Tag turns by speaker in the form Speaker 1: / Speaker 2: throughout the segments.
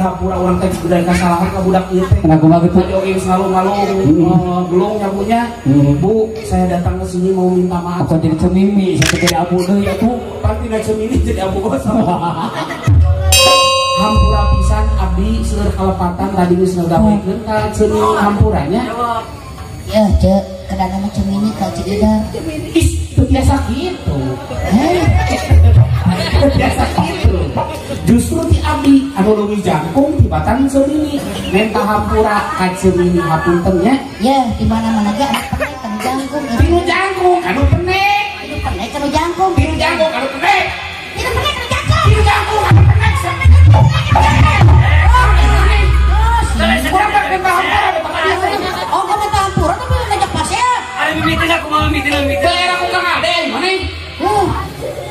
Speaker 1: Dihapura urang teh budaya kasalahan ka budak ieu teh.
Speaker 2: Kenapa kumaha kitu?
Speaker 1: Tadi oge geus ngalung-ngalung belum nyabunya. Bu, saya datang ke sini mau minta maaf.
Speaker 2: Aku jadi cemimi, saya jadi abu deui atuh.
Speaker 1: Pasti da cemimi jadi abu gosok. Hampura pisan abdi seueur kalepatan tadi geus ngagawekeun ka cemimi hampuranya.
Speaker 3: Ya, Cek, kedana mah cemini ka Cik Ida.
Speaker 1: Ih, teu biasa kitu. Teu biasa kitu. Justru ti abdi anu leuwih jangkung tibatan cemini menta hampura ka cemini hapunten nya.
Speaker 3: Ya, di mana-mana ge anu penek kanu jangkung.
Speaker 1: Tinu jangkung kanu penek.
Speaker 3: Tinu penek kanu jangkung.
Speaker 1: Tinu jangkung kanu penek.
Speaker 3: Tinu penek kanu jangkung.
Speaker 1: Tinu jangkung kanu penek. Kurang menta hampura
Speaker 3: Oh, kau minta hampura tapi ngajak pasea.
Speaker 4: Ada mimitin aku mau mimitin mimitin.
Speaker 1: Daerah ku Kang Ade, mana?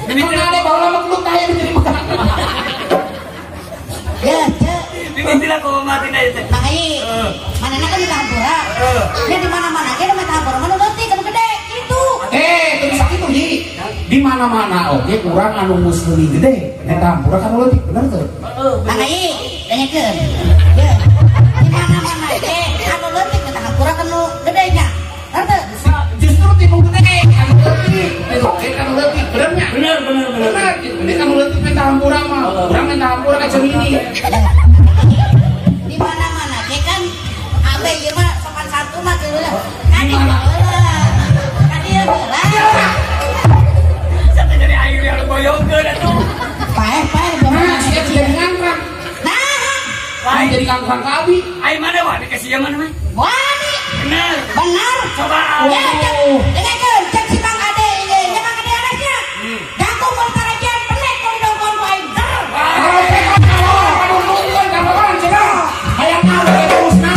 Speaker 1: Mimitin Ade baheula mah kudu tah jadi makan.
Speaker 3: Ya, Cek.
Speaker 4: Mimitin aku mau matiin aja teh.
Speaker 3: Mang Ai, manehna kan minta hampura. Dia di mana-mana ge minta hampura mah nu leutik anu gede kitu.
Speaker 1: Teu bisa kitu Ji. Di mana-mana oge kurang anu geus leuwih gede. Minta hampura ka nu leutik, bener teu?
Speaker 3: Mang Ai, danyakeun. Ya. Di mana-mana ge anu leutik minta hampura ka nu gede nya. Ngerti?
Speaker 1: Justru ti nu gede anu leutik, ti anu leutik, bener nya?
Speaker 4: Bener bener bener.
Speaker 1: Bener, gede anu leutik minta hampura mah. Urang minta hampura ka cemini.
Speaker 3: Di mana-mana ge kan abe ieu mah sopan santun mah kieu lah. Ka dieu heula. Ka dieu heula.
Speaker 4: Sampai dari air yang boyongkeun atuh.
Speaker 3: Paeh paeh
Speaker 1: nah, sia jadi ngangkrang.
Speaker 3: Nah,
Speaker 1: Lain jadi ngangkrang ka abi.
Speaker 4: Ai mana wani ka sia mana mah?
Speaker 3: Wani.
Speaker 4: Bener.
Speaker 3: Benar.
Speaker 4: Coba.
Speaker 3: Ya, dengekeun cek si Mang Ade ieu nya Mang Ade anaknya. Jangkung mun karajan penek ku didongkon ku aing.
Speaker 1: Hayang ngawe terusna.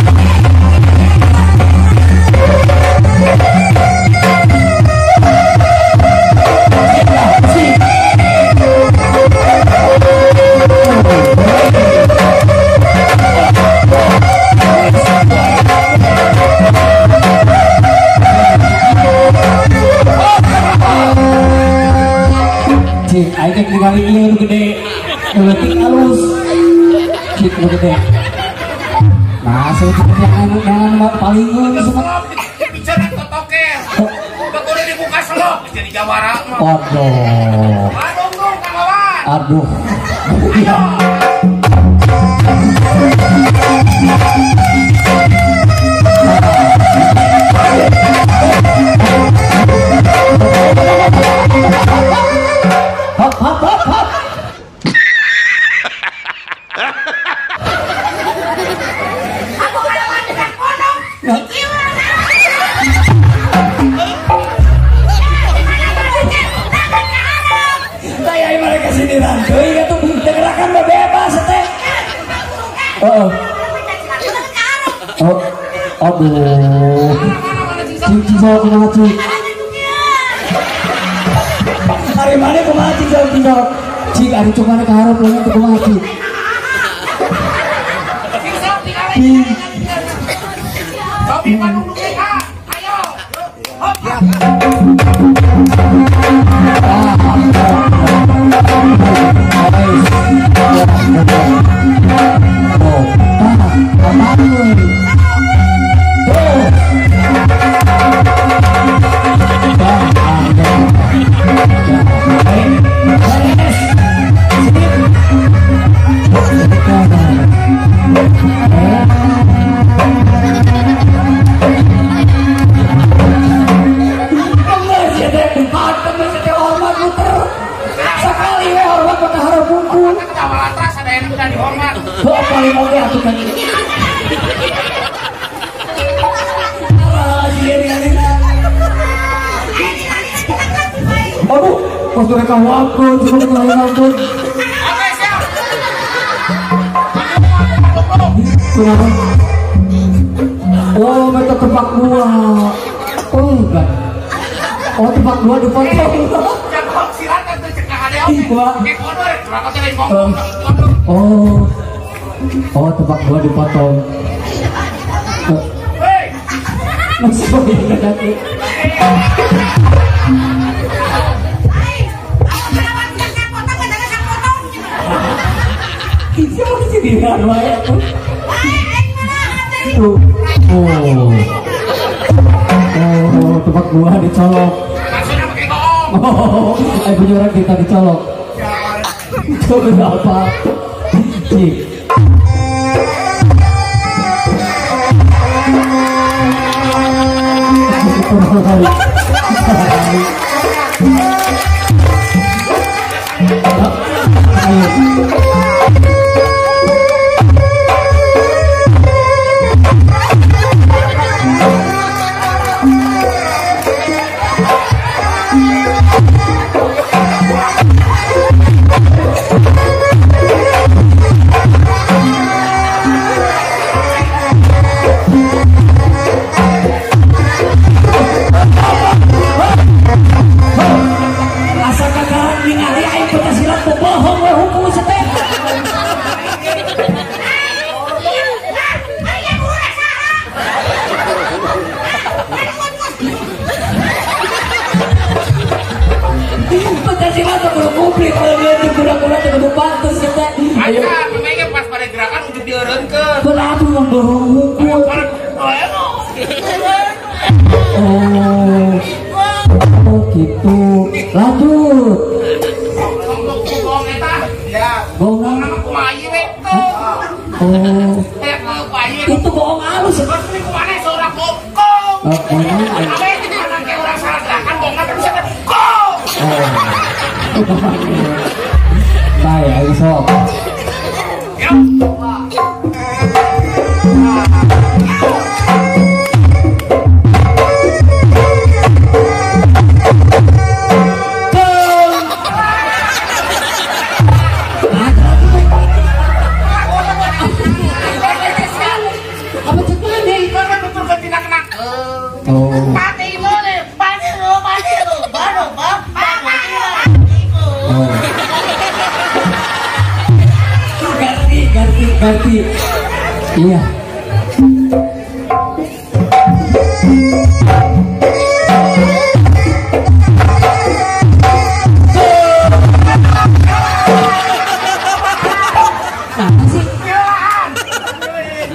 Speaker 2: Cik, aing teh ningali ieu nu gede, nu leutik alus. Cik nu gede. Nah, saya cek yang anu jangan palingeun semua.
Speaker 1: Bicara totoker. Betul dibuka selok jadi jawara mah.
Speaker 2: Aduh.
Speaker 1: Aduh, Kang Wawan.
Speaker 2: Aduh.
Speaker 1: Ayo.
Speaker 2: Hop hop hop hop.
Speaker 3: Aku kalawan dengan kodong.
Speaker 2: Saya mereka sini deui atuh gerakan mah bebas teh. Heeh. Oh, aduh. Cing sok kumaha cing. Ari mana kumaha cing sok cing sok. Cing ari cuk mana ka hareup leungeun teh kumaha cing.
Speaker 1: Cing sok tinggal. Sopi Bandung dugi ka. Ayo. Hop.
Speaker 2: Aduh, pas mereka wakun, semua mereka wakun.
Speaker 1: Oke, siap.
Speaker 2: Kenapa? Oh, mereka tempat dua. Oh, enggak. Oh, tempat dua dipotong.
Speaker 1: Silakan tuh cek Kang Ade oke.
Speaker 2: Oh. Oh, tempat dua dipotong.
Speaker 1: Hei.
Speaker 2: Masuk ya nanti. Siapa kecedihan wae atuh. Tuh. Oh. Oh, tempat gua dicolok.
Speaker 1: Maksudnya pakai bohong.
Speaker 2: Oh, punya orang kita dicolok. Coba apa? Cik.
Speaker 1: Pas pada gerakan untuk dieureunkeun.
Speaker 2: Kenapa mendorong hukum? Oh, oh gitu. Lanjut. Bohong. Oh. Itu bohong halus. Baik, ayo sok. Ganti. Iya. Apa sih?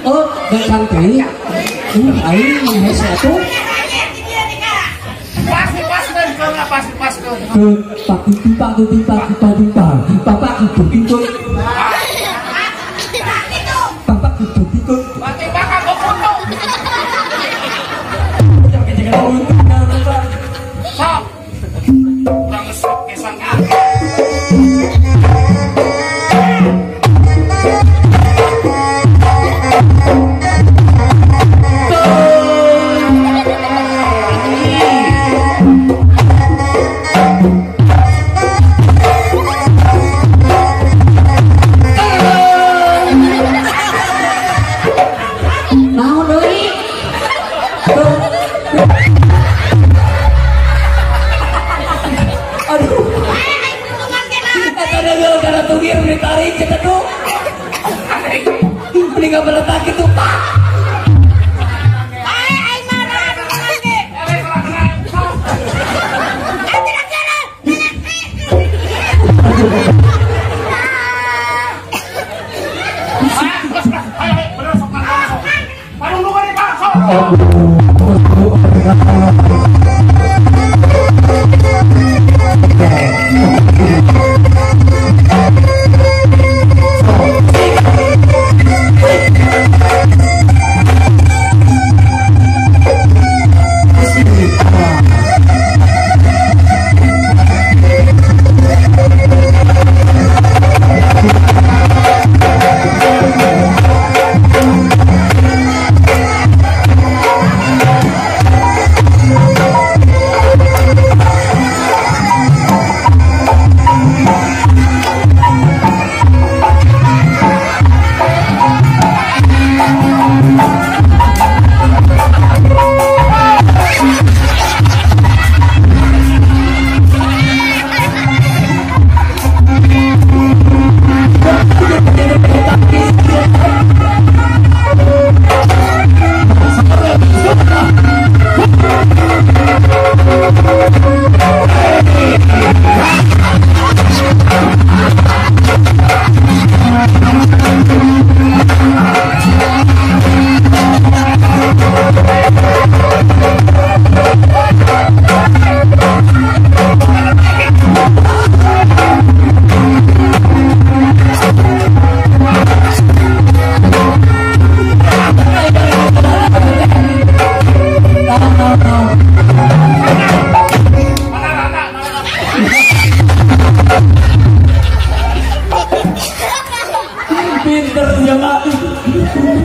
Speaker 2: Oh, ganti. Aing hese atuh.
Speaker 1: Pas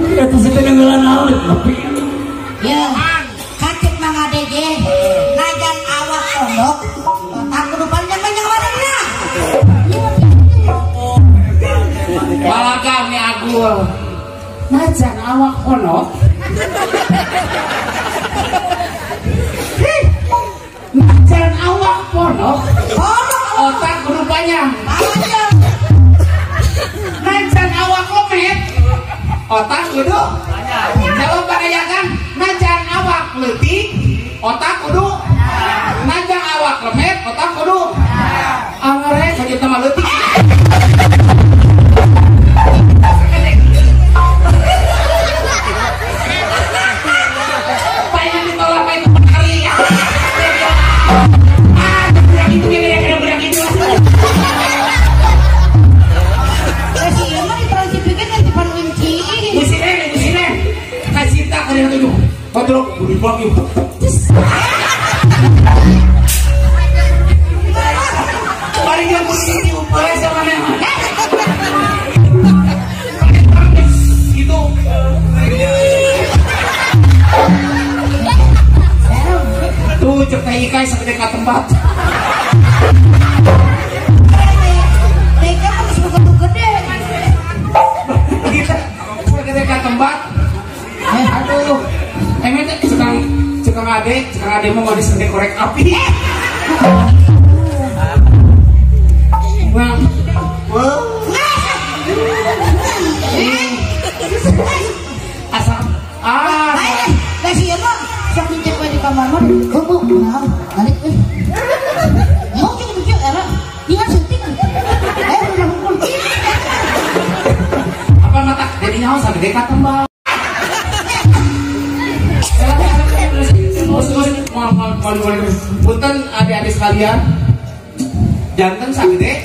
Speaker 2: Eta sih teh ngeungelan naon nepi.
Speaker 3: Ya. Kacek Mang Ade ge najan awak pondok otak kudu panjang-panjang badanna.
Speaker 1: Balaga mi agul. Najan awak pondok. Najan awak pondok. Otak kudu panjang.
Speaker 3: Panjang.
Speaker 1: Najan awak lemet. Otak kudu jawab barayakan najan awak leutik otak kudu najan awak lemet otak kudu angere sakitu mah leutik. Payan ditolak bae ku kari. Ah, budak itu ge budak itu.
Speaker 3: Si ieu mah ditransifikasi kan di panunci.
Speaker 1: Busine kasita kalian tujuh. Kontrol budi bagi. Paling yang budi diupaya sama memang. Gitu. Tuh cek teh ikai segede ka tempat.
Speaker 3: Teh ikai mah geus begitu gede.
Speaker 1: Kita segede ka tempat. Aduh, emang teh cekang ade mau nggak disende korek api. Bang, asal, ah,
Speaker 3: kasih ya mah, sok ngecek di kamar mah, bu, nah, balik, mau cek cek era, tinggal suntik, udah hukum.
Speaker 1: Apa mata jadinya harus gede ka tembak. Punten adik-adik sekalian, janten sagede